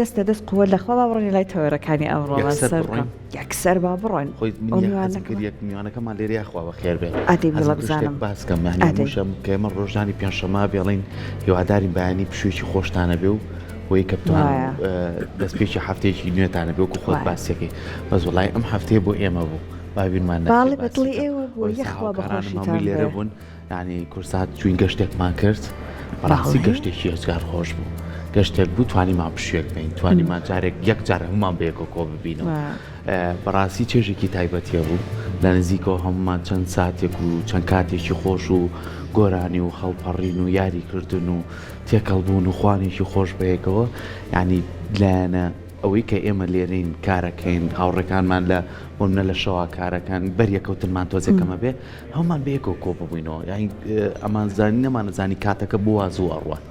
دەستە دەست قووە لەخوا با بڕۆینە لای تەوەرەکانی ئەمڕۆمان یەکسەر سەرکۆ. بڕۆین؟ یەکسەر با بڕۆین. خۆی ئەو من یا حەزم میوانەکەمان. کرد یەک میوانەکەمان لێرە یاخوا بەخێر بێ. ئەدەی حەزم بڵێ کرد شتێک بزانم. باس کەم یانی ئەدەی. هەمووشم کە ئێمە ڕۆژانی پێنجشەممە بێڵین هیوادارین بەیانی پشوویەکی خۆشتان هەبێ و بۆی کە بتوانن وایە. دەستپێکی هەفتەیەکی نوێتان هەبێ وەکو خۆت وایە. باسیەکەی بەس وەڵای ئەم هەفتەیە بۆ ئێمە بوو با بیرمان نەچێ باڵێ بە باسی دڵی کەم. ئێوە بوو ئێستا یەخوا بە هاوکارانم خۆشیتان هەمووی لێرە بێ. بوون یانی کورسات چوین گەشتێکمان کرد بەڕاستی بەڵێ. گەشتێکی ئێجگار خۆش بوو گەشتێک بوو توانیمان پشوێک بین توانیمان جارێک یەک جار هەمومان بەیەکەوە کۆ ببینەوە وایە. بەڕاستی چێژێکی تایبەتیە بوو لە نزیکەوە هەمومان چەند ساتێک و چەند کاتێکی خۆش و گۆرانی و هەڵپەڕین و یاری کردن و تێکەڵ بوون و خوانێکی خۆش بەیەکەوە یانی لایەنە ئەوەی کە ئێمە لێرەین کارەکەین هاوڕێکانمان لە بۆ منە لە شەوا کارەکان بەریەکەوتنمان تۆزێک کەمە بێ هەمومان بەیەکەوە کۆ ببووینەوە یانی ئەمانزانی نەمانەزانی کاتەکە بۆ وا زوو ئەڕوات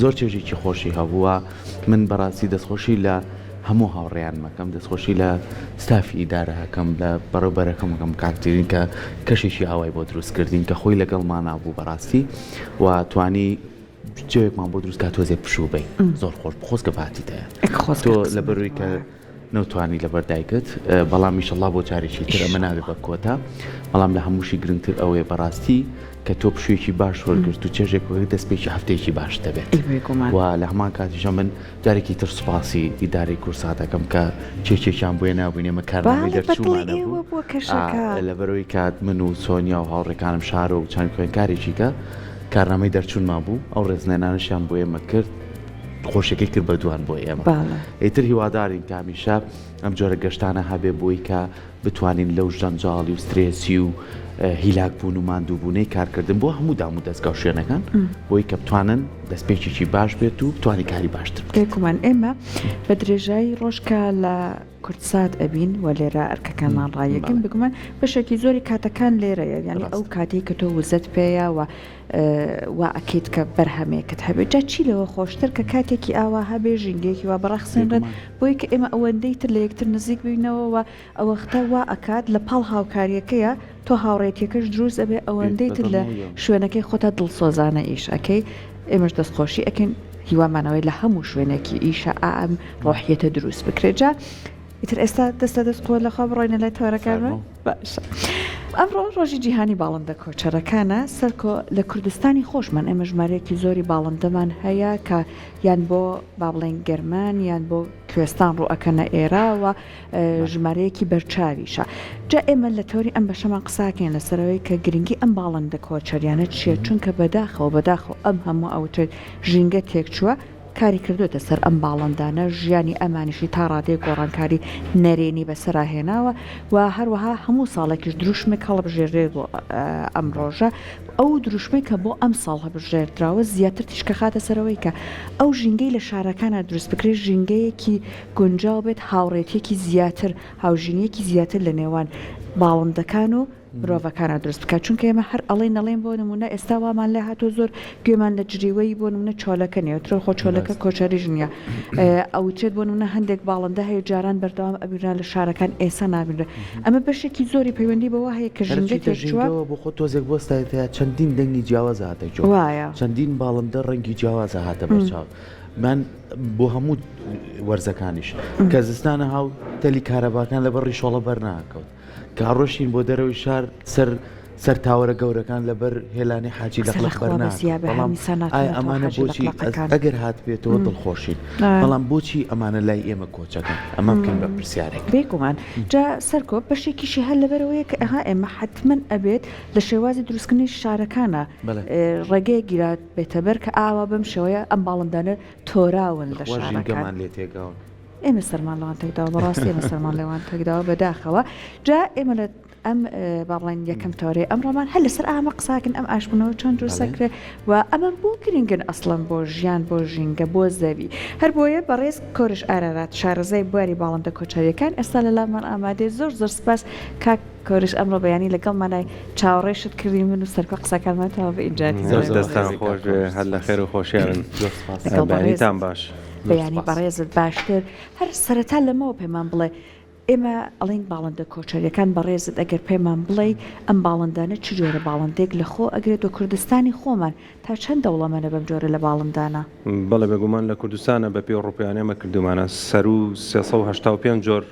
زۆر چێژێکی خۆشی هەبووە من بەڕاستی دەستخۆشی لە هەموو هاوڕێیانم ئەکەم دەستخۆشی لە ستافی ئیدارە ئەکەم لە بەڕێوبەرەکەم ئەکەم کاک تیرین کە کەشێکی ئاوای بۆ دروست کردین کە خۆی لەگەڵمانا بوو بەڕاستی و توانی جێیەکمان بۆ دروست کا تۆزێک پشوو بین زۆر خۆش بوو خۆزگە بهاتیتایە تۆ لەبەروی کە نەوتوانی لەبەر دایکت بەڵام ئیشەڵا بۆ جارێکی تر ئەمە نابێ بە کۆتا بەڵام لە هەمووشی گرنگتر ئەوەیە بەڕاستی کە تۆ پشوویەکی باش وەرگرت و چێژێک وەرگرت دەستپێکی هەفتەیەکی باش دەبێت و لە هەمان کاتیشە من جارێکی تر سوپاسی ئیدارەی کورسات ئەکەم کە کێکێکیان بۆیە نابووین ئێمە کارنامەی دەرچوومان هەبوو لەبەرەوەی کات من و سۆنیا و هاوڕێکانم شارۆ و چەند خوێندکارێکی کە کارنامەی دەرچوونمان بوو ئەو ڕێزلێنانەشیان بۆ ئێمە کرد خۆشیەکەی کرد بە دوان بۆ ئێمە ئیتر هیوادارین کە هەمیشە ئەم جۆرە گەشتانە هەبێ بۆی کە بتوانین لەو ژەنجاڵی و سترێسی و هیلاک بوون و ماندووبوونەی کارکردن بۆ هەموو دام و دەزگا و شوێنەکان بۆی کە بتوانن دەستپێکێکی باش بێت و بتوانین کاری باشتر بکەین. بێگومان ئێمە بە درێژایی ڕۆژ کە لە کوردسات ئەبین و لێرە ئەرکەکانمان ڕایەکەین بێگومان بەشێکی زۆری کاتەکان لێرەیە یانی ئەو کاتەی کە تۆ وزەت پێیە و وا ئەکەیت کە بەرهەمێکت هەبێت جا چی لەوە خۆشتر کە کاتێکی ئاوا هەبێ ژینگەیەکی وا بڕەخسێنرێت بۆی کە ئێمە ئەوەندەی تر لە یەکتر نزیک بینەوە و ئەوەختە وا ئەکات لە پاڵ هاوکاریەکەیە تۆ هاوڕێتیەکەش دروست ئەبێ ئەوەندەی تر لە شوێنەکەی خۆتا دڵسۆزانە ئیش ئەکەی ئێمەش دەستخۆشی ئەکەین هیوامانەوەی لە هەموو شوێنێکی ئیشە ئا ئەم ڕۆحیەتە دروست بکرێت جا ئیتر ئێستا دەستە دەست قووە لەخوا بڕۆینە لای تەوەرەکانمان باشە ئەمڕۆ ڕۆژی جیهانی باڵندە کۆچەرەکانە سەرکۆ لە کوردستانی خۆشمان ئێمە ژمارەیەکی زۆری باڵندەمان هەیە کە یان بۆ با بڵێین گەرمان یان بۆ کوێستان ڕوو ئەکەنە ئێراوە ژمارەیەکی بەرچاویشە جا ئێمە لە تەوەری ئەم بەشەمان قساکەین لەسەرەوەی کە گرنگی ئەم باڵندە کۆچەریانە چییە چونکە بەداخەوە بەداخەوە ئەم هەموو ئەوترێت ژینگە تێکچووە کاری کردووەتە سەر ئەم باڵندانە، ژیانی ئەمانیشی تا ڕادەیەک گۆڕانکاری نەرێنی بەسەرا هێناوە و هەروەها هەموو ساڵێکیش دروشمێک هەڵبژێردرێت بۆ ئەم ڕۆژە، ئەو دروشمەی کە بۆ ئەمساڵ هەبژێردراوە زیاتر تیشک ئەخاتە سەر ئەوەی کە ئەو ژینگەی لە شارەکانا دروست بکرێت ژینگەیەکی گونجاو بێت هاوڕێتیەکی زیاتر هاوژینیەکی زیاتر لە نێوان باڵندەکان و مرۆڤەکانە دروست بکات چونکە ئێمە هەر ئەڵێین ئەڵێین بۆ نمونە ئێستا وامان لێ هاتووە زۆر گوێمان لە جریوەی بۆ نمونە چۆلەکە نیە ترۆ خۆ چۆلەکە کۆچەریش نییە ئەوترێت بۆ نمونە هەندێک باڵندە هەیە جاران بەردەوام ئەبینرا لە شارەکان ئێستا نابینرێت ئەمە بەشێکی زۆری پەیوەندی بەوە هەیە کە ژینگە تێکچووە بۆ خۆ تۆزێک بوەستایتە چەندین دەنگی جیاواز هاتە گوێ وایە چەندین باڵندە ڕەنگی جیاواز هاتە بەرچاو من بۆ هەموو وەرزەکانیش کە زستانە هاو تەلی کارەباکان لەبەر ڕیشۆڵە بەرناکەوت کە ڕۆشتین بۆ دەرەوەی شار سەر سەر تاوەرە گەورەکان لەبەر هێلانی حاجی قسە لەقلق لەخوا بەرناکەوت بەزیا بە بەڵام هەمیسە ئایا ناچنە تۆ ئەمانە حاجی بۆچی لەقلەقەکان. ئەگەر هاتبێتەوە دڵخۆشین بەڵام بۆچی ئەمانە لای ئێمە کۆچەکەن ئەمە بکەین بە پرسیارێک. بێگومان جا سەرکۆ بەشێکیشی هەر لەبەرئەوەیە کە ئەها ئێمە حەتمەن ئەبێت لە شێوازی دروستکردنی شارەکانا ڕێگەیەک گیرابێتە بەر کە ئاوا بەم شێوەیە ئەم باڵندانە تۆراون لە خوا شارەکان. ژینگەمان لێ تێکداون. ئێمە سەرمان لەوان تێکداوە بەڕاستی ئێمە سەرمان لەوان تێکداوە بەداخەوە جا ئێمە لە ئەم با بڵێن یەکەم تەوەرەی ئەمڕۆمان هەر لەسەر ئامە قساکن ئەم ئاشبوونەوە چۆن دروستەکرێ و ئەمە بۆ گرنگن ئەسڵەن بۆ ژیان بۆ ژینگە بۆ زەوی هەر بۆیە بەڕێز کۆرش ئارارات شارەزای بواری باڵندە کۆچەریەکان ئێستا لە لامان ئامادەیە زۆر زۆر سپاس کاک کۆرش ئەمڕۆ بەیانی لەگەڵمانای چاوەڕێشت کردین من و سەرکۆ قسەکانمان تەواو بە ئینجاتی زۆر زۆر زۆر دەستان خۆش بێ هەر لە خێر و خۆشیان زۆر سپاس لەگەڵ بەیانیتان بەڕێزت باش بەیانی بەڕێزت باشتر هەر سەرەتا لەمەوە پێمان بڵێ. ئێمە ئەڵێین باڵندە کۆچەریەکان بەڕێزت ئەگەر پێمان بڵێی ئەم باڵندانە چ جۆرە باڵندەیەک لە خۆ ئەگرێت و کوردستانی خۆمان تا چەند دەوڵەمەنە بەم جۆرە لە باڵندانە؟ بەڵێ بێگومان لە کوردستانە بە پێی ڕووپێوانەی ئێمە کردوومانە سەروو 385 جۆر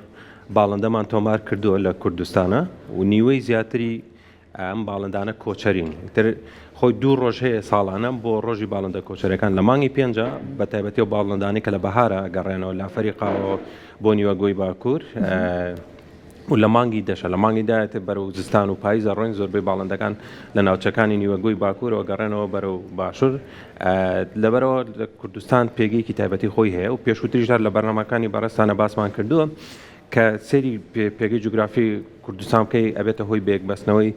باڵندەمان تۆمار کردووە لە کوردستانە و نیوەی زیاتری ئەم باڵندانە کۆچەرین تر خۆی دوو ڕۆژ هەیە ساڵانە بۆ ڕۆژی باڵندە کۆچەرەکان لە مانگی پێنجە بە تایبەتی و باڵندانی کە لە بەهارە گەڕێنەوە لە ئەفەریقاوە بۆ نیوەگۆی باکوور و لە مانگی دەشە لە مانگی دایەتە بەرەو زستان و پاییزە ڕۆین زۆربەی باڵندەکان لە ناوچەکانی نیوەگۆی باکوورەوە گەڕێنەوە بەرەو باشوور لەبەرەوە لە کوردستان پێگەیەکی تایبەتی خۆی هەیە و پێشووتریش هەر لە بەرنامەکانی بەڕێزتانە باسمان کردووە کە سەیری پێگەی جوگرافی کوردستان بکەی ئەبێتە هۆی بەیەکبەستنەوەی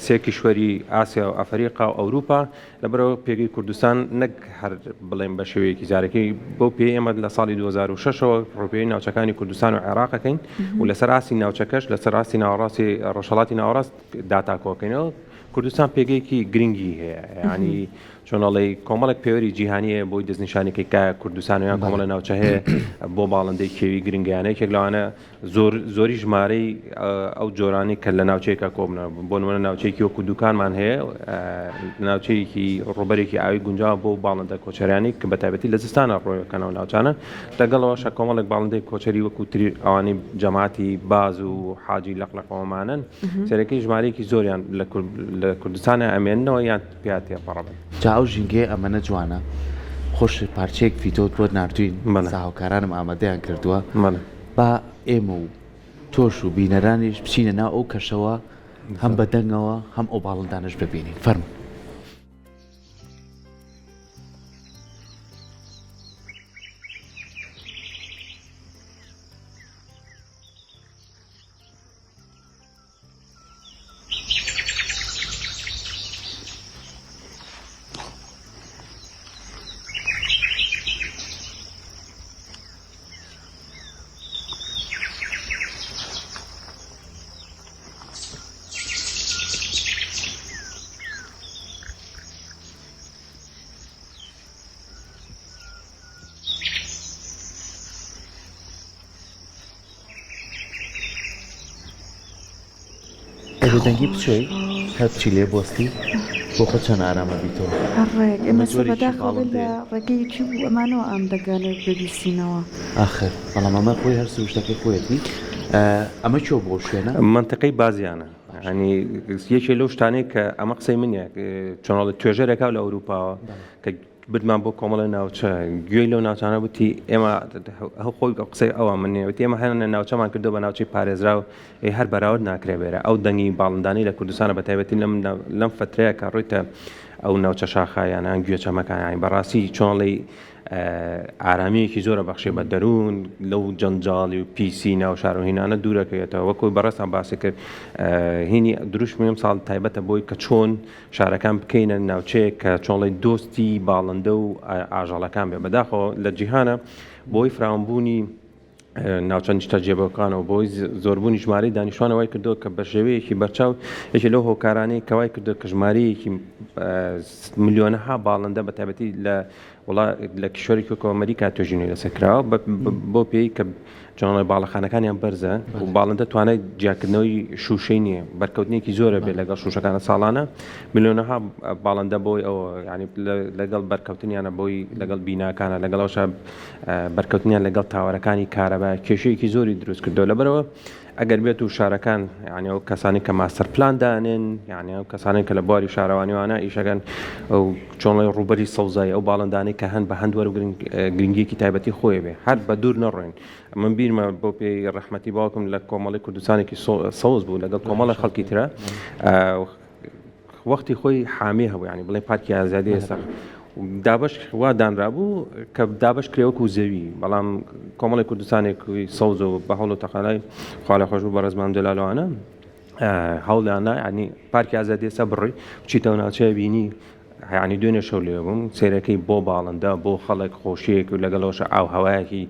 سێ کیشوەری ئاسیا و ئەفەریقا و ئەوروپا لەبەرەوە پێگەی کوردستان نەک هەر بڵێن بە شێوەیەکی زارەکی بۆ پێی ئێمە لە ساڵی 2006ەوە ڕووپێوی ناوچەکانی کوردستان و عێراقەکەین و لەسەر ئاستی ناوچەکەش لەسەر ئاستی ناوەڕاستی ڕۆژهەڵاتی ناوەڕاست داتا کۆکەینەوە کوردستان پێگەیەکی گرنگی هەیە ینی چۆن ئەڵێی کۆمەڵێک پێوەری جیهانی هەیە بۆی دەستنیشانی کەی کە کوردستان و یان کۆمەڵە ناوچە هەیە بۆ باڵندەی کێوی گرنگیانە یەکێک لەوانە زۆر زۆری ژمارەی ئەو جۆرانی کە لە ناوچەیەکە کۆبنە بۆ نمونە ناوچەیەکی وەکو دوکانمان هەیە ناوچەیەکی ڕووبەرێکی ئاوی گونجاوە بۆ باڵندە کۆچەرانی کە بە تایبەتی لە زستانە ڕۆیەکەنەوە ناوچانە لەگەڵەوەشە کۆمەڵێک باڵندەی کۆچەری وەکو تری ئەوانەی جەماعەتی باز و حاجی لەقلەقەوەمانن سەرەکەی ژمارەیەکی زۆریان لە کوردستانە ئەمێننەوە یان پیا تێپەڕبن. جا ئەو ژینگەیە ئەمەنە جوانە. خۆش پارچەیەک ڤیدۆت بۆت ناردوین بەڵێ. هاوکارانم ئامادەیان کردووە بەڵێ. با ئێمە و تۆش و بینەرانیش بچینە ناو ئەو کەشەوە هەم بە دەنگەوە هەم ئەو باڵندانەش ببینین فەرموون. ئەی بێدەنگی بچۆی هەر بچی لێ بۆستی بۆ خۆت چەند ئارامە بیتەوە. هەر ڕێک ئەمە ئێمە سە جۆرێکی بەداخەوە بێت لە باڵندەیە. ڕێگەی یوتیوب و ئەمانەوە ئەم دەنگانە ببیستینەوە. ئاخر بەڵام ئەمە خۆی هەر سروشتەکەی خۆیەتی ئەمە کوێ بۆ شوێنە؟ مەنتیقەی بازیانە باشە. یانی یەکێ لەو شتانەی کە ئەمە قسەی من نیە چۆنەڵێ توێژەرێکە لە ئەوروپاوە کە بردمان بۆ کۆمەڵێ ناوچە گوێی لەو ناوچانە وتی ئێمە خۆی قسەی ئەوە من نیە وتی ئێمە هەنە ناوچەمان کردو بە ناوچەی پارێزراو ئەی هەر بەراورد ناکرێ بێرە ئەو دەنگی باڵندانەی لە کوردستانە بە تایبەتی لەم لەم فترەیە کە ڕۆیتە ئەو ناوچە شاخایانە گوێ چەمەکان یانی بەڕاستی چۆنڵی ئارامیەکی زۆرە بەخشێ بە دەروون لەو جەنجاڵی و پیسی ناو شار و هینانە دوورەکەوێتەوە وەکو بەڕێزتان باسی کرد هینی دروشمی ئەم ساڵ تایبەتە بۆی کە چۆن شارەکان بکەینە ناوچەیەک کە چۆڵی دۆستی باڵندە و ئاژەڵەکان بێ بەداخەوە لە جیهانە بۆی فراوانبوونی ناوچە نیشتەجێبەکانەوە بۆی زۆربوونی ژمارەی دانیشتوانە وای کردووە کە بە شێوەیەکی بەرچاو یەکێ لەو هۆکارانەی کە وای کردووە کە ژمارەیەکی ملیۆنەها باڵندە بە تایبەتی لە وڵا لە کیشوەرێکی وەکو ئەمریکا توێژینەوەی لەسەر کراوە بۆ پێی کە جوانڵی باڵەخانەکانیان بەرزە و باڵندە توانای جیاکردنەوەی شوشەی نییە بەرکەوتنێکی زۆرە بێت لەگەڵ شوشەکانە ساڵانە ملیۆنەها باڵندە بۆی ئەوە ینی لەگەڵ بەرکەوتنیانە بۆی لەگەڵ بیناکانە لەگەڵ ئەوشە بەرکەوتنیان لەگەڵ تاوەرەکانی کارەبا کێشەیەکی زۆری دروست کردەوە لەبەرەوە ئەگەر بێت و شارەکان یعنی ئەو کەسانی کە ماستەر پلان دانێن یعنی ئەو کەسانی کە لە بواری شارەوانیوانە ئیشەکەن ئەو چۆنڵی ڕووبەری سەوزایی ئەو باڵندانەی کە هەن بە هەند وەرگرن گرنگیەکی تایبەتی خۆی بێ هەر بە دوور نەڕۆین من بیرمە بۆ پێی ڕەحمەتی باوکم لە کۆمەڵی کوردستانێکی سەوز بوو لەگەڵ کۆمەڵە خەڵکی ترە وەختی خۆی حامی هەبوو یانی بڵێ پارکی ئازادی ئێستا دابش وا دانرابوو کە دابش کرێ وەکو زەوی بەڵام کۆمەڵی کوردستانێک سەوز و بە هەوڵ و تەقالای خوا لە خۆش بوو بەڕێزمان جەلالوانە هەوڵیاندا ینی پارکی ئازادی ئێستا بڕی بچیتەوە ناوچەیە بینی یعنی دوێنێ شەو لێ بووم سێرەکەی بۆ باڵندە بۆ خەڵک خۆشیەک و لەگەڵەوەشە ئاو هەوایەکی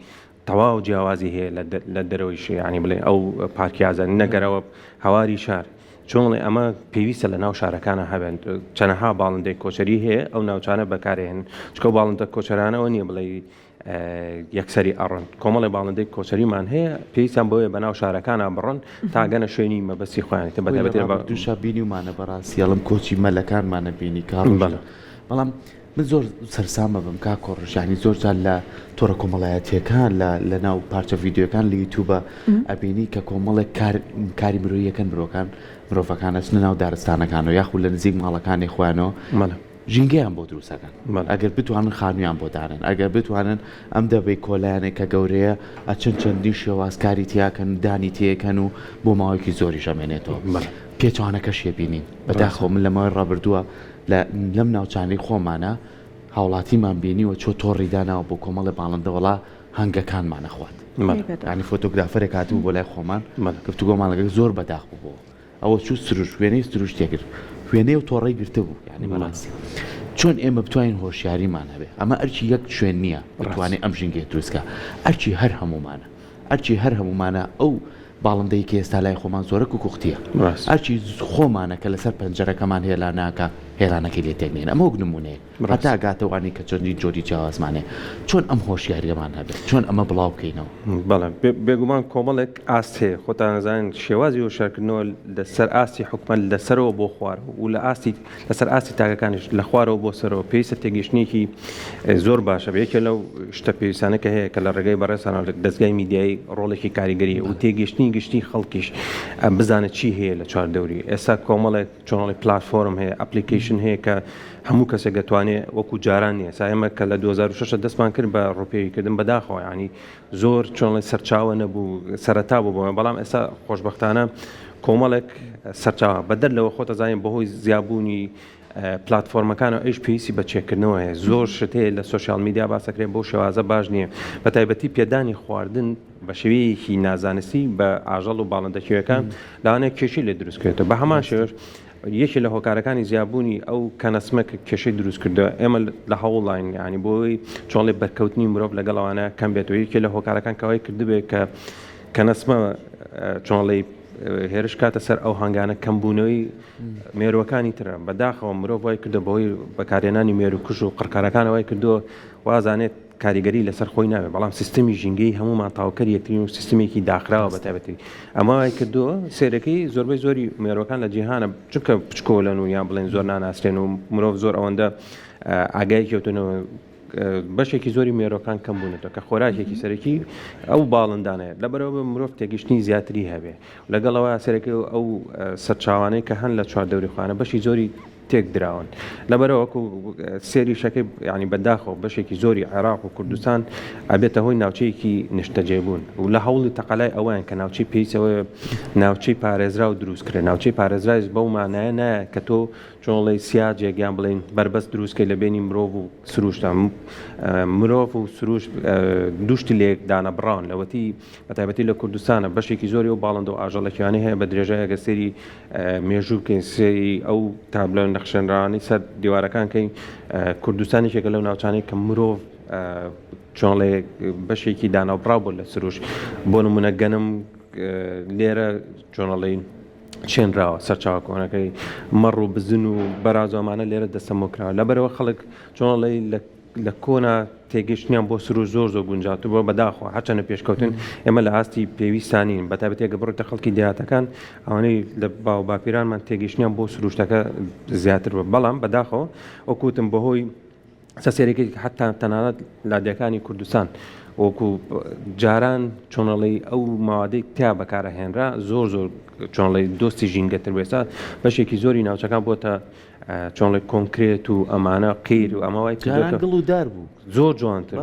تەواو جیاوازی هەیە لە دەرەوەی یانی بڵێ ئەو پارکی ئازادی نەگەرەوە هەواری شار چۆن بڵێ ئەمە پێویستە لە ناو شارەکانە هەبێن چەنەها باڵندەی کۆچەری هەیە ئەو ناوچانە بەکارێن چکە باڵندە کۆچەرانەوە نییە بڵێ. یەکسەری ئەڕۆن. کۆمەڵێ باڵندەی کۆچەریمان هەیە پێویستیان بەوەیە بەناو شارەکانا بڕۆن تا گەنە شوێنی مەبەستی خۆیان تر بە تایبەتی لە ڕابردووشا بینیومانە بەڕاستی ئەڵێم کۆچی مەلەکانمانە بینی کە ڕۆشتن بەڵام من زۆر سەرسام ئەبم کاک کۆڕش یانی زۆر جار لە تۆڕە کۆمەڵایەتیەکان لە لە ناو پارچە ڤیدیۆکان لە یوتیوبە ئەبینی کە کۆمەڵێک کار کاری مرۆیەکەن مرۆکان مرۆڤەکان ئەچنە ناو دارستانەکانەوە یاخود لە نزیک ماڵەکانی خۆیانەوە ژینگەیان بۆ دروست ئەکەن ئەگەر بتوانن خانوویان بۆ دانێن ئەگەر بتوانن ئەم دەبەی کۆلایانێک کە گەورەیە ئەچن چەندین شێواز کاری تیاکەن دانی تێکەن و بۆ ماوەیەکی زۆریش ئەمێنێتەوە پێچەوانەکەشی بینین بەداخەوە من لە ماوەی ڕابردووە لە لەم ناوچانەی خۆمانە هاوڵاتیمان بینیوە چۆ تۆڕی داناوە بۆ کۆمەڵێ باڵندە وەڵا هەنگەکانمان ئەخوات یانی فۆتۆگرافەرێک هاتبوو بۆ لای خۆمان گفتوگۆمان لەگەڵ زۆر بەداخ بوو بۆ ئەوە چوو سروشت وێنەی سروشتێ گرت وێنەی و تۆڕەی گرتبوو یانی بەڕاستی چۆن ئێمە بتوانین هۆشیاریمان هەبێ ئەمە ئەرکی یەک شوێن نییە بتوانێت ئەم ژینگەیە دروست کە ئەرکی هەر هەموومانە ئەرکی هەر هەموومانە ئەو باڵندەی کە ئێستا لای خۆمان زۆرە کوکوختییە ئەرکی خۆمانە کە لەسەر پەنجەرەکەمان هێلاناکە هێلانەکەی لێ تێک نێن ئەمە وەک نموونەیەک هەتا ئەگاتە وانەی کە چەندین جۆری جیاوازمان هەیە چۆن ئەم هۆشیاریەمان هەبێت چۆن ئەمە بڵاو بکەینەوە؟ بەڵێ بێگومان کۆمەڵێک ئاست هەیە خۆتان ئەزانن شێوازی هۆشیارکردنەوە لەسەر ئاستی حکومەت لە سەرەوە بۆ خوار و لە ئاستی لەسەر ئاستی تاکەکانیش لە خوارەوە بۆ سەرەوە پێویستە تێگەیشتنێکی زۆر باشە بێ یەکێ لەو شتە پێویستانە کە هەیە کە لە ڕێگەی بەڕێزتانەوە لە دەزگای میدیایی ڕۆڵێکی کاریگەری و تێگەیشتنی گشتی خەڵکیش بزانێت چی هەیە لە چواردەوری ئێستا کۆمەڵێک چۆنڵی پلاتفۆرم هەیە ئەپلیکیشن هەیە کە هەموو کەسێک دەتوانێت وەکو جاران نییە سا ئێمە کە لە 2006 دەستمان کرد بە ڕوپێویکردن بەداخەوە ینی زۆر چۆنڵی سەرچاوە نەبوو سەرەتا بوو بۆ بەڵام ئێستا خۆشببختانە کۆمەڵێک سەرچاوە بەدەر لەوە خۆتە زانین بەهۆی زیابوونی پلتفۆرمەکان و ئەیش پێویستی بە چێکردنەوە هەیە زۆر شت هەیە لە social media باسەکرێن بۆ شێوازە باش نییە بە تایبەتی پێدانی خواردن بە شێوەیەکی نازانستی بە ئاژەڵ و باڵندە کێویەکان لەوانەیە کێشەی لێ دروست کرێتەوە بە هەمان شێوەش یەکێ لە هۆکارەکانی زیابوونی ئەو کەنەسمە کە کێشەی دروست کردووە ئێمە لە هەوڵین ینی بۆی چۆڵێ بەرکەوتنی مرۆڤ لەگەڵ ئەوانە کەم بێتەوە یەکێ لە هۆکارەکان کەوای کردبێت کە کەنەسمە چۆڵی هێرش کاتە سەر ئەو هەنگانە کەمبوونەوەی مێروەکانی ترە بەداخەوە مرۆڤ وای کردو بەهۆی بەکارهێنانی مێروکوژ و قڕکارەکانەوەی کردووە وازانێت کاریگەری لەسەر خۆی نابێت، بەڵام سیستمی ژینگەیی هەموومان تەواوکەری یەکترین و سیستمێکی داخراوە بە تایبەتی ئەمە وای کردووە سێرەکەی زۆربەی زۆری مێروەکان لە جیهانە چونکە بچکۆلەن و یان بڵێن زۆر ناناسرێن و مرۆڤ زۆر ئەوەندە ئاگای کەوتنەوە بەشێکی زۆری مێرۆکان کەم بوونەتەوە کە خۆراکێکی سەرەکی ئەو باڵندانەیە لەبەرەوە مرۆڤ تێگەشتنی زیاتری هەبێ لەگەڵەوە سەرەکی ئەو سەرچاوانەی کە هەن لە چواردەوری خۆیانە بەشی زۆری تێکدراون لەبەرئەوە وەکو سێری شەکەی یانی بەداخەوە بەشێکی زۆری عێراق و کوردستان ئەبێتە هۆی ناوچەیەکی نیشتەجێبوون و لە هەوڵی تەقەلای ئەوەیان کە ناوچەی پێویستەوە ناوچەی پارێزراو دروست کرێ ناوچەی پارێزراویش بەو مانایە نایە کە تۆ چۆڵی سیاجێک یان بڵێین بەربەست دروستکەی لە بینی مرۆڤ و سروشتە مرۆڤ و سروشت دوشتی لێک دانەبڕاون لەوەتی بە تایبەتی لە کوردستانە بەشێکی زۆری ئەو باڵندە و ئاژەڵە کێوانەی هەیە بە درێژای ئەگەر سەیری مێژوو بکەین سەیری ئەو تابلۆ نەخشێنراوانەی سەر دیوارەکان کەین کوردستان یەکێکە لەو ناوچانەی کە مرۆڤ چۆنڵێ بەشێکی داناوبڕاو بوو لە سروش بۆ نمونە گەنم لێرە چۆنەڵی چێنراوە سەرچاوە کۆنەکەی مەڕ و بزن و بەرازۆمانە لێرە دەستەمۆ کراوە لەبەرەوە خەڵک چۆنڵی لە لە کۆنا تێگەشتنیان بۆ سروشت زۆر زۆر گونجاوتر بووە بەداخەوە هەرچەندە پێشکەوتن ئێمە لە ئاستی پێویستا نین بەتایبەتی ئەگەر بڕۆیتە خەڵکی دێهاتەکان ئەوانەی لە باو باپیرانمان تێگەشتنیان بۆ سروشتەکە زیاتر بووە بەڵام بەداخەوە وەکو وتم بەهۆی سەسێرەکەی حتا تەنانەت لادێکانی کوردستان وەکو جاران چۆنەڵی ئەو ماوادەی تیا بەکارەهێنرا زۆر زۆر چۆنڵی دۆستی ژینگەتر بێسا بەشێکی زۆری ناوچەکان بۆتە چۆنڵێ کۆنکرێت و ئەمانە قیر و ئەمە وای کردووە گڵ و دار بوو زۆر جوانتر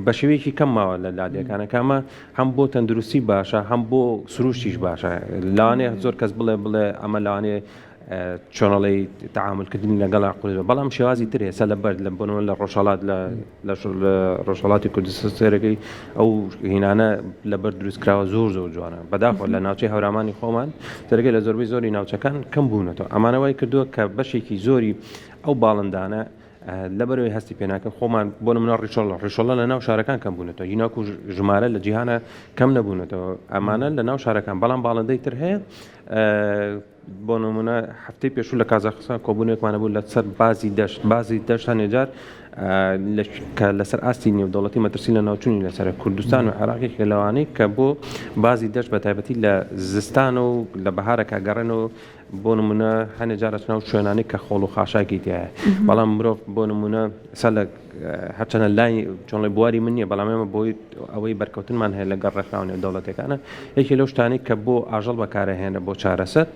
بە شێوەیەکی کەم ماوە لە لادێکانە کامە هەم بۆ تەندروستی باشە هەم بۆ سروشتیش باشە لەوانەیە زۆر کەس بڵێ بڵێ ئەمە لەوانەیە چۆنەڵی تعاملکردنی لەگەڵ قورس بەڵام شێوازی تر هێستا لە بەرد لە بۆنەوە لە ڕۆژهڵات لە لە ڕۆژهەڵاتی کوردستان سێرەکەی ئەو هینانە لەبەر دروست کراوە زۆر زۆر جوانە بەداخەوە لە ناوچەی هەورامانی خۆمان سەرەکەی لە زۆربەی زۆری ناوچەکان کەم بوونەتەوە ئەمانە وای کردووە کە بەشێکی زۆری ئەو باڵندانە لەبەرەوەی هەستی پێناکە خۆمان بۆ نمونە ڕیشۆڵە ڕیشۆڵە لە ناو شارەکان کەم بوونەتەوە هیناکو ژمارە لە جیهانە کەم نەبوونەتەوە ئەمانە لە ناو شارەکان بەڵام باڵندەی تر هەیە بۆ نمونە هەفتەی پێشوو لە کازاخستان کۆبوونێکمان هەبوو لەسەر بازی دەشت بازی دەشت هەنێ جار. کە لەسەر ئاستی نێودەوڵەتی مەترسی لەناوچوونی لەسەرە، کوردستان و عێراق یەکێکە لەوانەی کە بۆ بازی دەشت بە تایبەتی لە زستان و لە بەهارەکە گەڕێنەوە بۆ نمونە هەنێ جار ئەچنە ئەو شوێنانەی کە خۆڵ و خاشاکی تایە بەڵام مرۆڤ بۆ نمونە سا لە هەرچەنە لای چۆنڵی بواری من نییە بەڵام ئێمە بۆی ئەوەی بەرکەوتنمان هەیە لەگەڵ ڕێکخراوە نێودەوڵەتیەکانە یەکێ لەو شتانەی کە بۆ ئاژەڵ بەکارەهێنە بۆ چارەسەر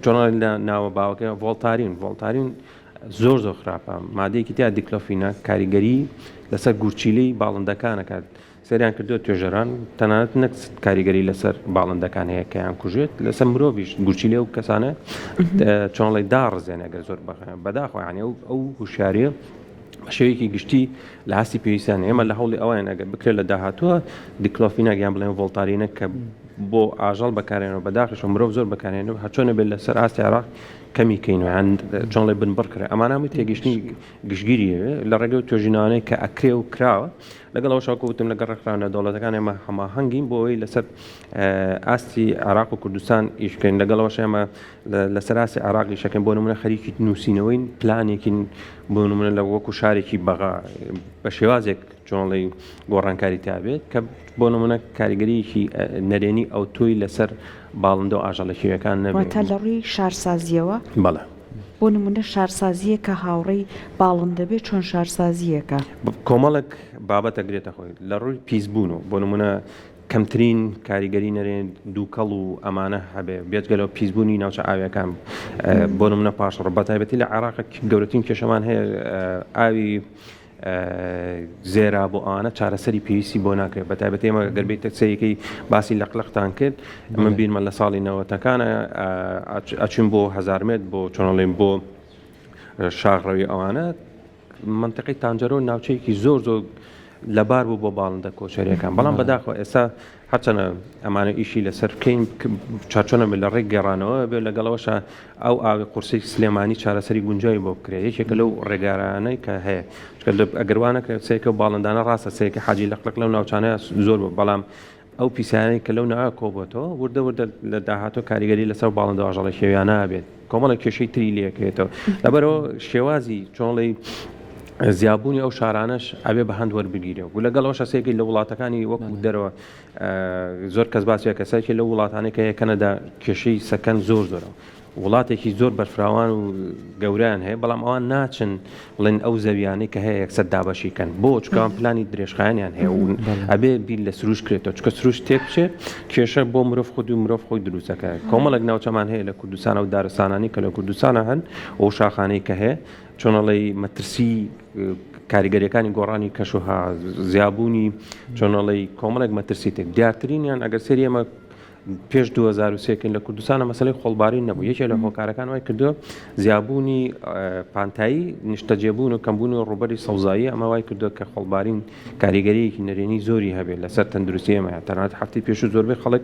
چۆنڵی لە ناوە باوەکە ڤۆڵتارین ڤۆڵتارین زۆر زۆر خراپە مادەیەکی تیا دیکلۆفینە کاریگەری لەسەر گورچیلەی باڵندەکانەکات سەیریان کردووە توێژەران تەنانەت نەک کاریگەری لەسەر باڵندەکان هەیە کەیان کوژێت لەسەر مرۆڤیش گورچیلە و کەسانە چۆنڵی داڕزێن ئەگەر زۆر بەداخۆ یعنی ئەو ئەو هوشیاریە بە شێوەیەکی گشتی لە هەستی پێویستیان ئێمە لە هەوڵی ئەویان ئەگەر بکرێت لە داهاتووە دیکلۆفیناک یان بڵێن ڤۆڵتارینە کە بۆ ئاژەڵ بەکارێنەوە بەداخیشەوە مرۆڤ زۆر بەکارێنەوە هەرچۆنە بێت لەسەر ئاستی عێراق کەمی کەین و یان چۆنڵێ بنبڕ کرێ ئەمانە هەمووی تێگەیشتنی گشتگیری لە ڕێگەی توێژینەوانەی کە ئەکرێ و کراوە لەگەڵ ئەوەش وەکو وتم لەگەڵ ڕێکخراوە نێودەوڵەتەکان ئێمە هەماهەنگین بۆ ئەوەی لەسەر ئاستی عێراق و کوردستان ئیش بکەین لەگەڵ ئەوەش ئێمە لەسەر ئاستی عێراق ئیشەکەین بۆ نمونە خەریکی نووسینەوەین پلانێکین بۆ نمونە لە وەکو شارێکی بەغا بە شێوازێک چۆنڵی گۆڕانکاری تابێت کە بۆ نمونە کاریگەریەکی نەرێنی ئەوتۆی لەسەر باڵندە و ئاژەڵە کێویەکان نەبێت. واتە لە ڕووی شارسازییەوە؟ بەڵێ. بۆ نموونە شارسازییەک کە هاوڕێی باڵندە بێت چۆن شارسازییەکە؟ کۆمەڵێک بابەت ئەگرێتە خۆی لە ڕووی پیسبوون و بۆ نموونە کەمترین کاریگەری نەرێن دووکەڵ و ئەمانە هەبێ بێجگە لەوە پیسبوونی ناوچە ئاویەکان بۆ نمونە پاشەڕۆ بە تایبەتی لە عێراق گەورەترین کێشەمان هەیە ئاوی زێرا بۆ ئەوانە چارەسەری پێویستی بۆ ناکرێت بە تایبەتی ئێمە گەر بێتە سەیەکەی باسی لەقلەقتان کرد من بیرمە لە ساڵی نەوەتەکانە ئەچون بۆ هەزارمێت بۆ چۆنڵێن بۆ شاخڕەوی ئەوانە منطقی تانجەرۆ ناوچەیەکی زۆر زۆر لەبار بوو بۆ باڵندە کۆچەریەکان بەڵام بەداخەوە ئێستا هەرچەنە ئەمانە ئیشی لەسەر بکەین چاچۆنە بێت لە ڕێک گەڕانەوە بێت لەگەڵەوەشە ئەو ئاوی قورسی سلێمانی چارەسەری گونجاوی بۆ بکرێت یەکێکە لەو ڕێگارانەی کە هەیە ئەگەر وا نەکرێت سێکە و باڵندانە ڕاستە سێکە حاجی لەقلق لەو ناوچانە زۆر بوو بەڵام ئەو پیسانەی کە لەو ناوە کۆبووەتەوە وردە وردە لە داهاتوو کاریگەری لەسەر باڵندە ئاژەڵە شێویانە بێت کۆمەڵێک کێشەی تری لەکەوێتەوە لەبەرەوە شێوازی چۆنڵی زیابوونی ئەو شارانەش ئەبێ بە هەند وەربگیرێ و لەگەڵ ئەوەش سێکی لە وڵاتەکانی وەکو دەرەوە زۆر کەس باسی کەسێکی لەو وڵاتانەی کە هەیە کەنەدا کێشەی سەکەن زۆر زۆرە وڵاتێکی زۆر بەرفراوان و گەوریان هەیە بەڵام ئەوان ناچن بڵێن ئەو زەویانەی کە هەیە یەکسەر دابەشی کەن بۆ چکان پلانی درێژخایەنیان هەیە و ئەبێ بیر لە سروش کرێتەوە چکە سروش تێک بچێت کێشە بۆ مرۆڤ خود و مرۆڤ خۆی دروستەکە کۆمەڵێک ناوچەمان هەیە لە کوردستان و دارستانانی کە لە کوردستانە هەن و شاخانەی کە هەیە چۆنەڵی مەترسی کاریگەریەکانی گۆڕانی کەشوها زیابوونی چۆنەڵی کۆمەڵێک مەترسی تێک دیارترینیان ئەگەر سەری ئێمە پێش 2023 کەین لە کوردستانە مەسلەی خۆڵبارین نەبوو یەکێ لە هۆکارەکان وای کردو زیابوونی پانتایی نیشتەجێبوون و کەمبوون و ڕووبەری سەوزایی ئەمە وای کردو کە خۆڵبارین کاریگەریەکی نەرێنی زۆری هەبێت لەسەر تەندروستی ئێمە تەنانەت هەفتی پێشوو زۆربەی خەڵک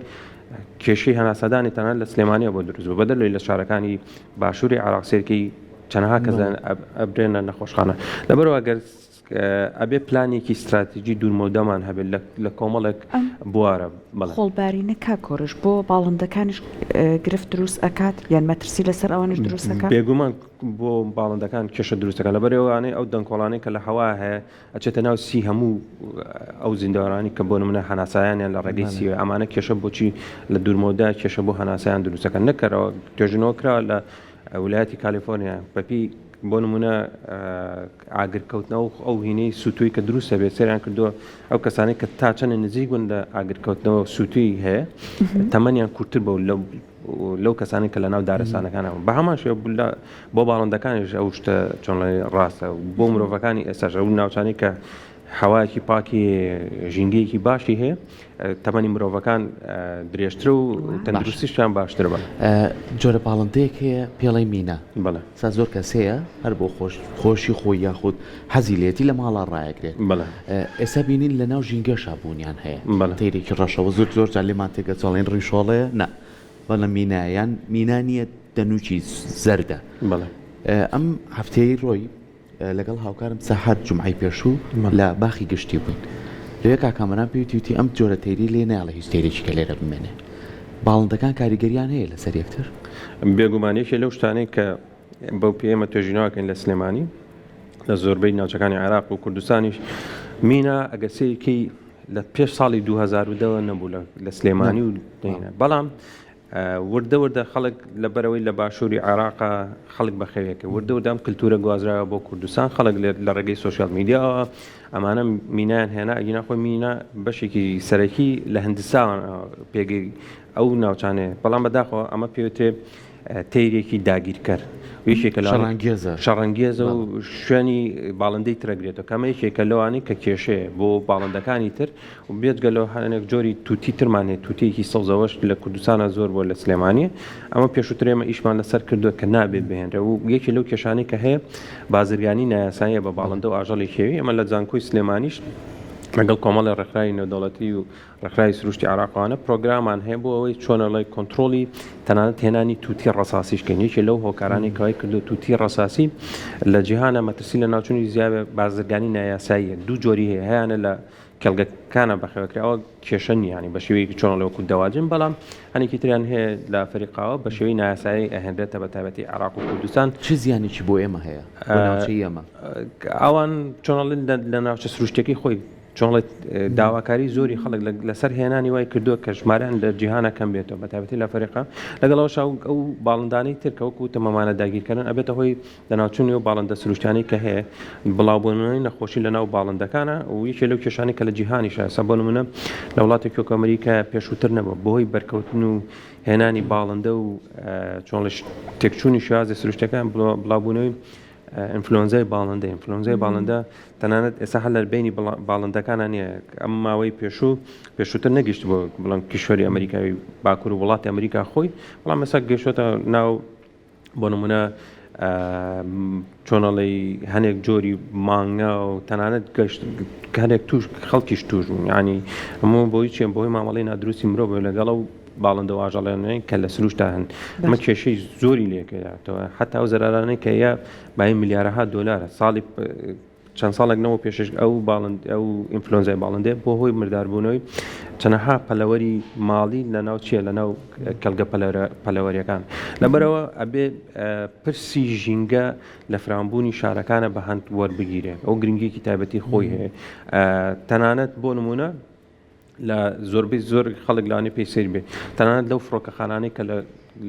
کێشەی هەناسەدانی تەنانەت لە سلێمانیە بۆ دروست بوو بەدەر لەوەی لە شارەکانی باشووری عێراق سێرکەی چەنەها کەس ئەبرێنە نەخۆشخانە لەبەرەوە گەر ئەبێ پلانێکی ستراتیجی دوورمەودامان هەبێت لە کۆمەڵێک بوارە. بەڵێ. خۆڵبارینە کاک کۆرش بۆ باڵندەکانیش گرفت دروست ئەکات یان مەترسی لەسەر ئەوانیش دروست ئەکات؟ بێگومان بۆ باڵندەکان کێشە دروست دەکات لەبەر ئەوانەی ئەو دەنکۆڵانەی کە لە هەوا هەیە ئەچێتە ناو سی هەموو ئەو زیندەوەرانی کە بۆ نمونە هەناسایانیان لە ڕێگەی سیوە ئەمانە کێشە بۆچی لە دوورمەودا کێشە بۆ هەناسایان دروستەکەن نەکەرەوە توێژینەوە کراوە لە ولایەتی کالیفۆرنیا بەپی بۆ نمونە ئاگرکەوتنەوە ئەو هینەی سووتوی کە دروستە بێت سەریان کردووە ئەو کەسانی کە تا چەند نزیک بوون لە ئاگرکەوتنەوە سووتوی هەیە تەمەنیان کورتتر بوو لەو لەو کەسانی کە لە ناو دارستانەکان بە هەمان شێوە بۆ باڵندەکانیش ئەو شتە چۆن ڕاستە بۆ مرۆڤەکانی ئێستاش ئەو ناوچانەی کە هەوایەکی پاکی ژینگەیەکی باشی هەیە تەمەنی مرۆڤەکان درێژترە و تەندروستیشیان باشترە بەڵێ. جۆرە باڵندەیەک هەیە پێڵەی مینا بەڵێ. سا زۆر کەس هەیە هەر بۆ خۆش خۆشی خۆی یاخود حەزی لێتی لە ماڵا ڕایەگرێت بەڵێ. ئێستا بینین لە ناو ژینگەشا بوونیان هەیە بەڵێ. تەیرێکی ڕەشەوە زۆر زۆر جار لێمان تێگەچڵێن ڕیشۆڵەیە نا بەڵێ مینایە یان مینا نییە دەنووکی زەردە بەڵێ. ئەم هەفتەیەی ڕۆی لەگەڵ هاوکارم سەحەر جومعەی پێشوو لە باخی گشتی بووین. لەوێ کاک کامەران پێی وتی وتی ئەم جۆرە تەیرەی لێ نایەڵێ هیچ تەیرێکی کە لێرە بمێنێ. باڵندەکان کاریگەریان هەیە لەسەر یەکتر؟ بێگومان یەکێ لەو شتانەی کە بەو پێیە ئێمە توێژینەوە ئەکەین لە سلێمانی. لە زۆربەی ناوچەکانی عێراق و کوردستانیش مینا ئەگەر سەیرکەی لە پێش ساڵی 2010 نەبوو لە سلێمانی و بەڵام وردە وردە خەڵک لەبەرەوەی لە باشووری عێراقا خەڵک بەخێوێکە وردە وردە ئەم کللتورە گوازراوە بۆ کوردستان خەڵک لە ڕێگەی سوسیال میدیاوە ئەمانە مینایان هێنا ئەگینا خۆی مینا بەشێکی سەرەکی لە هندستان پێگەی ئەو ناوچانەیە بەڵام بەداخەوە ئەمە پێوترێ تەیرێکی داگیرکەر یەکێکە لە شەڕانگێزە شەڕەنگێزە و شوێنی باڵندەی ترەگرێتەوە کەمە یەکێکە لەوانەی کە کێشەیە بۆ باڵندەکانی تر و بێجگە لەوە هەنێک جۆری توتی ترمان هەیە توتیەکی سەوزەوەش لە کوردستانە زۆر بۆ لە سلێمانی ئەمە پێشووتر ئێمە ئیشمان لەسەر کردووە کە نابێت بهێنرێ و یەکێ لەو کێشانەی کە هەیە بازرگانی نایاساییە بە باڵندە و ئاژەڵی کێوی ئەمە لە زانکۆی سلێمانیش لەگەڵ کۆمەڵی ڕێکخراوی نێودەوڵەتی و ڕێکخراوی سروشتی عێراق ئەوانە پرۆگرامان هەیە بۆ ئەوەی چۆنەڵی کۆنترۆڵی تەنانەت هێنانی توتی ڕەساسیش کەین یەکێ لەو هۆکارانەی کەوای کردو توتی ڕەساسی لە جیهانە مەترسی لە ناوچوونی زیاوێ بازرگانی نایاساییە دوو جۆری هەیە هەیانە لە کێڵگەکانە بەخێوەکرێ ئەوە کێشە نییە یانی بە شێوەیەکی چۆن ئەڵێ وەکو دەواجن بەڵام هەنێکی تریان هەیە لە ئەفەریقاوە بە شێوەی نایاسایی ئەهێنرێتە بە تایبەتی عێراق و کوردستان. چ زیانێکی بۆ ئێمە هەیە بۆ ناوچەی ئێمە؟ ئەوان چۆن ئەڵێن لە ناوچە سروشتیەکەی خۆی چۆن ئەڵێت داواکاری زۆری خەڵک لەسەر هێنانی وای کردووە کە ژمارەیان لە جیهانە کەم بێتەوە بە تایبەتی لە ئەفەریقا لەگەڵ ئەوەش ئەو باڵندانەی تر کە وەکو وتم ئەمانە داگیرکەرن ئەبێتە هۆی لەناوچوونی ئەو باڵندە سروشتیانەی کە هەیە، بڵاوبوونەوەی نەخۆشی لەناو باڵندەکانە و یەکێ لەو کێشانەی کە لە جیهانیشە ئێستا بۆ نموونە لە وڵاتێکی وەکو ئەمریکا پێشووتر نەبووە بەهۆی بەرکەوتن و هێنانی باڵندە و چۆن تێکچوونی شێوازی سروشتەکان بڵاوبوونەوەی ئینفلۆنزای باڵندە ئینفلۆنزای باڵندە تەنانەت ئێستا هەر لە بینی باڵندەکانە نییە ئەم ماوەی پێشوو پێشووتر نەگەشت بۆ بڵم کیشوەری ئەمریکای باکوور و وڵاتی ئەمریکا خۆی بەڵام ئێستا گەشتۆتە ناو بۆ نمونە چۆنەڵی هەنێک جۆری مانگا و تەنانەت گەشت هەنێک توش خەڵکیش توش بوون ینی هەموو بۆی چێن بۆی مامەڵی نادروستی مرۆڤ لەگەڵ و باڵندە و ئاژەڵێنەی کە لە سروشتا هەن ئەمە کێشەی زۆری لێکەوێتەوە حتا ئەو زەرارانەی کە یا بای ملیارەها دۆلارە ساڵی چەند ساڵێک لەوە پێشش ئەو باڵند ئەو ئینفلۆنزای باڵندێ بۆ هۆی مرداربوونەوەی چەنەها پەلەوەری ماڵی لە ناو چییە لە ناو کەلگە پەلەوەریەکان لەبەرەوە ئەبێ پرسی ژینگە لە فراوانبوونی شارەکانە بە هەند وەربگیرێ ئەو گرنگیەکی تایبەتی خۆی هەیە تەنانەت بۆ نمونە لە زۆربەی زۆر خەڵک لەوانەیە پێی سەیر بێ تەنانەت لەو فڕۆکەخانانەی کە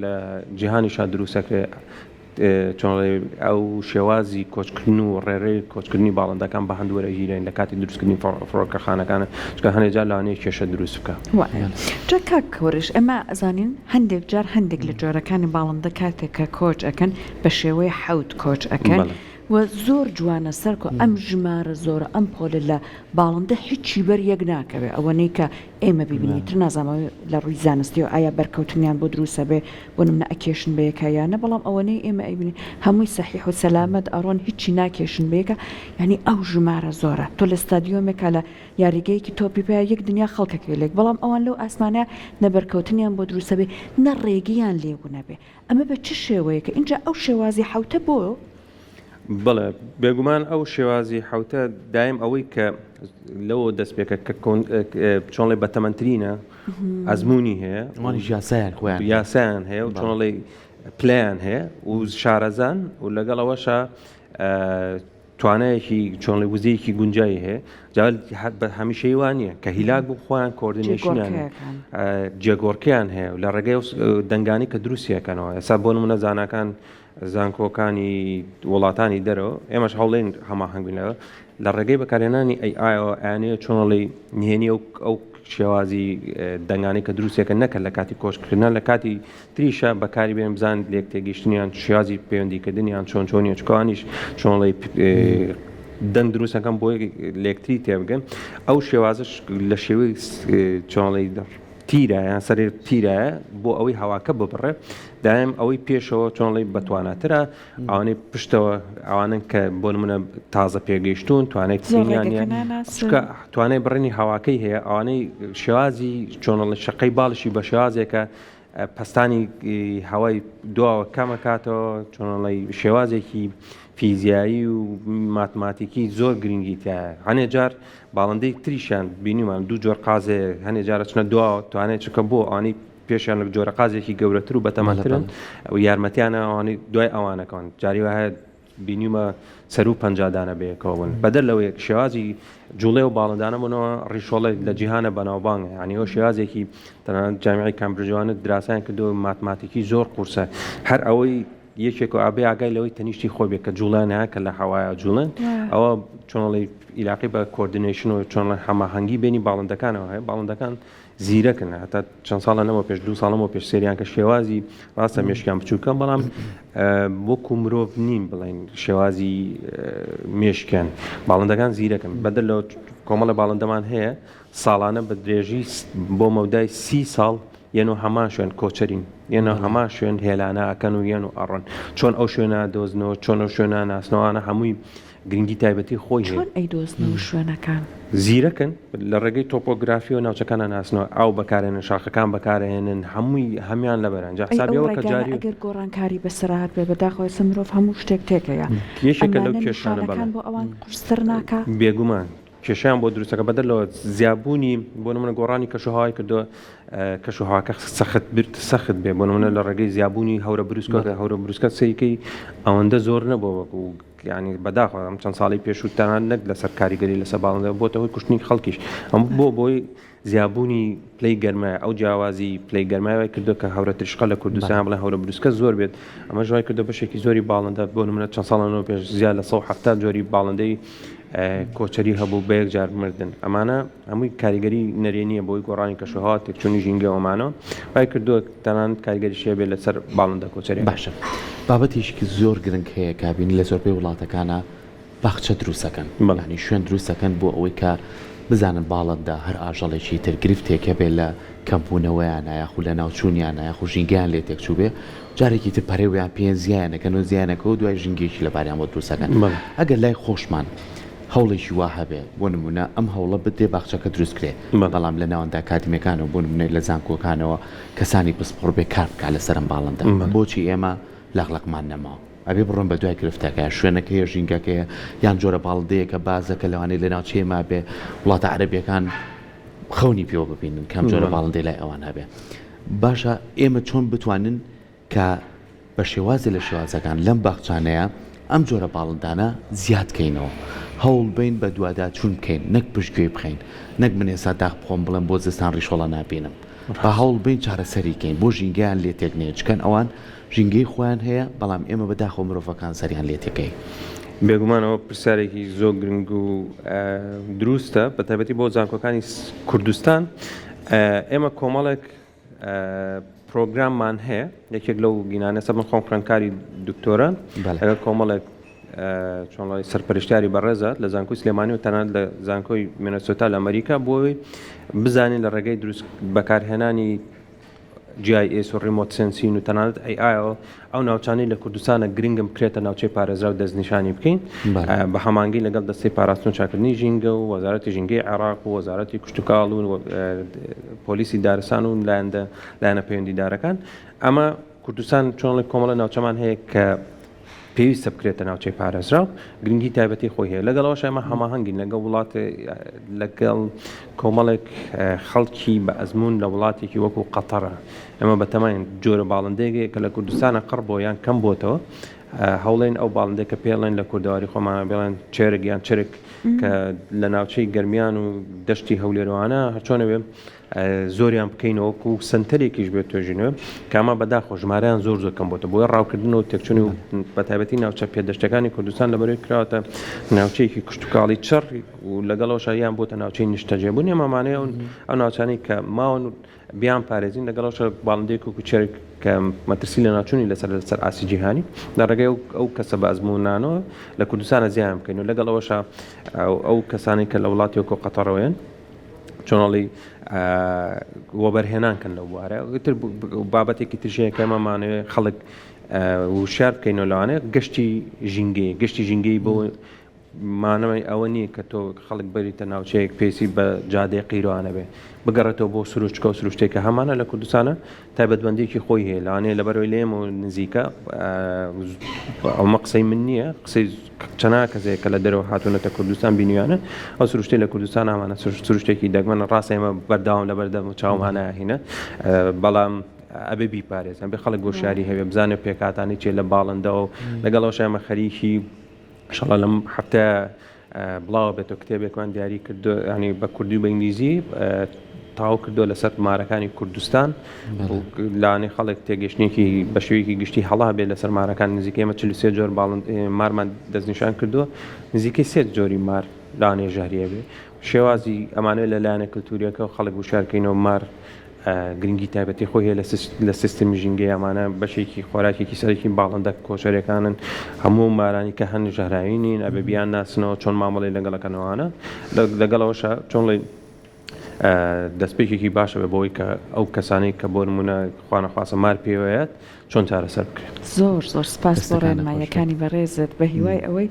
لە جیهانیشا دروستەکرێ چۆن ئەو شێوازی کۆچکردن و ڕێڕەی کۆچکردنی باڵندەکان بە هەند وەرەگیرێن لە کاتی دروستکردنی فڕۆکەخانەکانە چونکە هەنێ جار لەوانەیە کێشە دروست بکە. وایە جا کاک کۆرش ئێمە ئەزانین هەندێک جار هەندێک لە جۆرەکانی باڵندە کاتێک کە کۆچ ئەکەن بە شێوەی حەوت کۆچ ئەکەن و زۆر جوانە سەرکۆ ئەم ژمارە زۆرە ئەم پۆلە لە باڵندە هیچی بەر یەک ناکەوێ ئەوەنەی کە ئێمە بیبینین تر نازانم لە ڕووی زانستیەوە ئایا بەرکەوتنیان بۆ دروست ئەبێ بۆ نمونە ئەکێشن بە یەکا یا نە بەڵام ئەوەنەی ئێمە ئەیبینین هەمووی سەحیح و سەلامەت ئەڕۆن هیچی ناکێشن بە یەکا یانی ئەو ژمارە زۆرە تۆ لە ستادیۆمێکا لە یاریگەیەکی تۆپی پێ یەک دنیا خەڵکەکەوێ لێک بەڵام ئەوان لەو ئاسمانە نە بەرکەوتنیان بۆ دروست ئەبێ نە ڕێگیان لێ ون ئەبێ ئەمە بە چ شێوەیەکە ئینجا ئەو شێوازی حەوتە بۆ؟ بەڵێ بێگومان ئەو شێوازی حەوتە دایم ئەوەی کە لەوە دەست پێکە کە چۆنڵێ بەتەمەنترینە ئەزمموی هەیە ئەوانیش یاسایان خۆیان یاسایان هەیە و چۆنڵێ پلیان هەیە و شارەزان و لەگەڵ ئەوەشە توانایەکی چۆنڵێ وزەیەکی گونجاوی هەیە جا بە هەمیشەی وا نییە کە هیلاک بوو خۆیان coordination یان جێگۆڕکیان هەیە و لە ڕێگەی دەنگانی کە دروستیەکەنەوە ئێستا بۆ نمونە زاناکان زانکۆکانی وڵاتانی دەرەوە ئێمەش هەوڵین هەماهەنگ بین لەگەڵ لە ڕێگەی بەکارهێنانی AI ەوە ئەیانەوێت چۆنڵی نهێنی ئەو ئەو شێوازی دەنگانەی کە دروستێکە نەکە لە کاتی کۆچکردنە لە کاتی تریشە بەکاری بێن بزان لێک تێگەیشتنیان شێوازی پەیوەندیکردنیان چۆن چۆنیە چکوانیش چۆنڵی دەنگ دروستەکەم بۆی لێکتری تێبگەن ئەو شێوازش لە شێوەی چۆنڵی تیرە یان سەر تیرایە بۆ ئەوەی هەواکە ببڕێ دایم ئەوەی پێشەوە چۆنڵی بەتواناترە ئەوانەی پشتەوە ئەوانن کە بۆ نمونە تازە پێگەیشتون توانای بڕینیان چونکە توانای بڕینی هەواکەی هەیە ئەوانەی شێوازی چۆنڵی شقەی باڵشی بە شێوازێکە پەستانی هەوای دواوە کەمەکاتەوە چۆنڵی شێوازێکی فیزیایی و ماتماتیکی زۆر گرنگی تایە هەنێ جار باڵندەی تریشیان بینیمان دوو جۆر قازێ هەنێ جارە چنە دواوە توانێت چکە بۆ ئەوانەی پێشیان لە جۆرە قازێکی گەورەتر و بەتەمەترن و یارمەتیانە ئەوانەی دوای ئەوانەکەن جاری وایە. بینیومە سەروو 50 دانە بەیەکەوە بوون. بەدەر لەوەی شێوازی جوڵەی و باڵندانە بوونەوە ڕیشۆڵێک لە جیهانە بەناوبانگە یعنی ئەو شێوازێکی تەنانەت جامیعی کامبرجوانە دراسایان کردو ماتماتیکی زۆر قورسە هەر ئەوەی یەکێک و ئابێ ئاگای لەوەی تەنیشتی خۆی بێت کە جوڵیان هەیە کە لە هەوایە جوڵن ئەوە چۆنڵی عیلاقی بە coordination و چۆن هەماهەنگی بینی باڵندەکانەوە هەیە باڵندەکان زیرەکن هەتا چەند ساڵە نەمە پێش دو ساڵەمەوە پێش سێریان کە شێوازی ڕاستە مێشکیان بچووکە بەڵام وەکو مرۆڤ نین بڵێن شێوازی مێشکیان باڵندەکان زیرەکن بەدەر لە کۆمەڵە باڵندەمان هەیە ساڵانە بە درێژی بۆ مەودای سی ساڵ یەن و هەمان شوێن کۆچەرین یەنە هەمان شوێن هێلانە ئەکەن و یەن و ئەڕۆن چۆن ئەو شوێنە دۆزنەوە چۆن ئەو شوێنە ناسنەوانە هەمووی گرنگی تایبەتی خۆی هەیە. چۆن ئەیدۆزنەوە شوێنەکان؟ زیرەکن لە ڕێگەی تۆپۆگرافیەوە ناوچەکان ئەناسنەوە، ئاو بەکارهێنن، شاخەکان بەکارئەهێنن، هەمووی هەموان لەبەرن، جا ئەی حسابی ئەو ئەوە کە ڕێگانە جاری. ئەگەر گۆڕانکاری بەسەر هاتبێ، بەداخەوە ئێستا مرۆڤ هەموو شتێک تێکەیا، یەکێکە لەو ئەمانە کێشانە بەڵێ. نیشانەکان بۆ ئەوان قورستر ناکا؟ بێگومان کێشەیان بۆ دروست دەکا، بەدەر لەوە زیابوونی بۆ نمونە گۆڕانی کەشوهەوای کردووە کەشوهەواکە سەخت برد سەخت بێ بۆ نمونە لە ڕێگەی زیابوونی هەورە بروسکە هەورە بروسکە سەیرکەی ئەوەندە زۆر نەبووە وەکو یانی بەداخەوە ئەم چەند ساڵی پێشوو تەنانەت نەک لەسەر کاریگەری لەسەر باڵندە بۆتە هۆی کوشتنی خەڵکیش ئەم بۆ بۆی زیابوونی پلەی گەرمای ئەو جیاوازی پلەی گەرمای وای کردو کە هەورە تریشقە لە کوردستان بڵێ هەورە بروسکە زۆر بێت ئەمەش وای کردو بەشێکی زۆری باڵندە بۆ نمونە چەند ساڵانەوە پێش زیاد لە 170 جۆری باڵندەی کۆچەری هەبوو بە یەکجار مردن ئەمانە هەمووی کاریگەری نەرێنیە بۆی گۆڕانی کەشوهەوا تێکچوونی ژینگە ئەمانە وای کردووە تەنانەت کاریگەریشی هەبێت لەسەر باڵندە کۆچەریەکان. باشە بابەتێکی زۆر گرنگ هەیە کە بینی لە زۆربەی وڵاتەکانا باخچە دروست ئەکەن بەڵێ. یانی شوێن دروست ئەکەن بۆ ئەوەی کە بزانن باڵندە هەر ئاژەڵێکی تر گرفتێک هەبێ لە کەمبوونەوەیانا یاخو لەناوچوونیانا یاخو ژینگەیان لێ تێکچووبێ جارێکی تر پەرەویان پێ زیایان ئەکەن و زیایان ئەکەن و دوای ژینگەیەکی لەباریان بۆ دروست ئەکەن بەڵێ. ئەگەر لای خۆشمان هەوڵێکی وا هەبێ بۆ نموونە ئەم هەوڵە بدرێ باخچەکە دروست کرێ بەڵام لە ناوەندە ئەکادیمیەکانەوە بۆ نموونە لە زانکۆکانەوە کەسانی پسپۆڕ بێ کار بکا لەسەر ئەم باڵندە بۆچی ئێمە لەقلەقمان نەماوە ئەبێ بڕۆن بە دوای گرفتەکە شوێنەکەیە ژینگەکەیە یان جۆرە باڵندەیەکە بازەکە لەوانەیە لە ناوچەی ئێمە بێ وڵاتە عەرەبیەکان خەونی پێوە ببینن کام جۆرە باڵندەی لای ئەوان هەبێ باشە ئێمە چۆن بتوانن کە بە شێوازێ لە شێوازەکان لەم باخچانەیە ئەم جۆرە باڵندانە زیاد کەینەوە، هەوڵ بەین بە دواداچوون بکەین نەک پشتگوێی بخەین، نەک من ئێستا داخ بخۆم بڵێم بۆ زستان ڕیشۆڵە نابینم، با هەوڵ بەین چارەسەری کەین بۆ ژینگەیان لێ تێک نەیەت، چکەن ئەوان ژینگەی خۆیان هەیە بەڵام ئێمە بە داخەوە مرۆڤەکان سەریان لێ تێکەین. بێگومان ئەوە پرسیارێکی زۆر گرنگ و دروستە بە تایبەتی بۆ زانکۆکانی کوردستان ئێمە کۆمەڵێک پرۆگراممان هەیە یەکێک لەو گینانە سە من خۆم خوێندکاری دکتۆرە لەگەڵ کۆمەڵێک چۆنڵی سەرپەرشتیاری بەڕێزە لە زانکۆی سلێمانی و تەنانەت لە زانکۆی مینەسۆتا لە ئەمریکا بۆی بزانین لە ڕێگەی دروست بەکارهێنانی GIS و remote sensing و تەنانەت AI ەوە ئەو ناوچانەی لە کوردستانە گرنگن بکرێتە ناوچەی پارێزراو دەستنیشانی بکەین بە هەمانگی لەگەڵ دەستەی پاراستن و چاکردنی ژینگە و وەزارەتی ژینگەی عێراق و وەزارەتی کشتتوکاڵ و پۆلیسی دارستان و لایەندە لایەنە پەیوەندیدارەکان ئەمە کوردستان چۆنڵی کۆمەڵە ناوچەمان هەیە کە پێویستە بکرێتە ناوچەی پارێزراو، گرنگی تایبەتی خۆی هەیە، لەگەڵ ئەوەش ئێمە هەماهەنگین لەگەڵ وڵات لەگەڵ کۆمەڵێک خەڵکی بە ئەزموون لە وڵاتێکی وەکو قەتەرە، ئێمە بەتەماین جۆرە باڵندەیەک کە لە کوردستانە قڕ بۆ یان کەم بۆتەوە هەوڵێن ئەو باڵندەی کە پێڵێن لە کوردەواری خۆمانە بڵێن چێرگ یان چرک کە لە ناوچەی گەرمیان و دەشتی هەولێروانە هەرچۆنە بێ زۆریان بکەینەوە وەکو سەنتەرێکیش بێت توێژینەوە کە ئەمە بەداخەوە ژمارەیان زۆر زۆر کەم بۆتە بۆیە ڕاوکردن و تێکچوونی و بەتایبەتی ناوچە پێدەشتەکانی کوردستان لەبەرەوەی کراوەتە ناوچەیەکی کشتتوکاڵی چڕ و لەگەڵەوەش یان بۆتە ناوچەی نیشتەجێبوون ئێمەمانەیە ئەو ناوچانەی کە ماون بیان پارێزین لەگەڵەوەش باڵندەیەک وەکو چێرگ کە مەترسی لەناوچوونی لەسەر لەسەر ئاستی جیهانی لە ڕێگەی ئەو کەسە بە ئەزموونانەوە لە کوردستانە زیان بکەین و لەگەڵ ئەوەشا ئەو کەسانەی کە لە وڵاتی وەکو قەتەڕەوەیەن چۆنڵی وەبەرهێنان کەن لەو بوارە تر بابەتێکی ترژەیە کە ئێمەمانەوێ خەڵک وشار بکەینەوە لەوانەیە گەشتی ژینگەی گەشتی ژینگەی بۆ مانەوەی ئەوە نییە کە تۆ خەڵک بەریتە ناوچەیەک پێسی بە جادەی قیرۆیانە بێ بگەڕێتەوە بۆ سروشتکە و سروشتێکە هەمانە لە کوردستانە تایبەتمەندیەکی خۆی هەیە لەوانەیە لەبەرەوەی لێمە و نزیکە ئەومە قسەی من نییە قسەی چەنا کەسێک کە لە دەرەوە هاتوونەتە کوردستان بینیویانە ئەو سروشتی لە کوردستان ئامانە سروشتێکی دەگمەن ڕاستە ئێمە بەردەوام لە بەردەم و چاومانە هینە بەڵام. ئەبێ بیپارێزن بێ خەڵک گۆشاری هەبێ بزانێ پێکهاتانی چیە لە باڵندەوە و لەگەڵ ئەوەش ئێمە خەریکی ئینشاڵڵا لەم هەفتەیە بڵاوە بێتەوە کتێبێکمان دیاری کردو ینی بە کوردی و بە ئینگلیزی تاو کردو لەسەر مارەکانی کوردستان لانێ خەڵک تێگەشتێکی بە شێوەیەکی گشتی هەڵا بێت لەسەر مارەکان نزیکەی ئێمە 43 جۆر باڵند مارمان دەستنیشان کردووە نزیکەی سێ جۆری مار لانێ ژەهریە بێ شێوازی ئەمانەوێت لە لایەنە کلتوریەکە و خەڵک وشارکەینەوە مار گرنگی تایبەتی خۆی هەیە لە سیستمی ژینگەی ئەمانە بەشێکی خۆراکێکی سەرەکی باڵندە کۆچەرەکانن هەموو مارانی کە هەن ژەهراوی نین ئەبێ بیان ناسنەوە چۆن مامەڵی لەگەڵەکەنەوانە لەگەڵەوەشە چۆن دەستپێکێکی باشە بێ بۆی کە ئەو کەسانەی کە بۆ نمونە خوانەخواسە مار پێوەیەت چۆن چارەسەر بکرێت. زۆر زۆر سپاس بۆ ڕێنماییەکانی بەڕێزت بە هیوای ئەوەی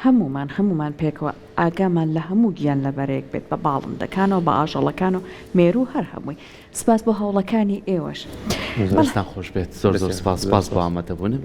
هەموومان هەموومان پێکەوە ئاگامان لە هەموو گیانلەبەرێک بێت بە باڵندەکانەوە بە ئاژەڵەکانەوە مێروو هەر هەمووی سپاس بۆ هەوڵەکانی ئێوەش. دەستتان خۆش بێت زۆر زۆر سپاس سپاس بۆ ئامادەبوونت.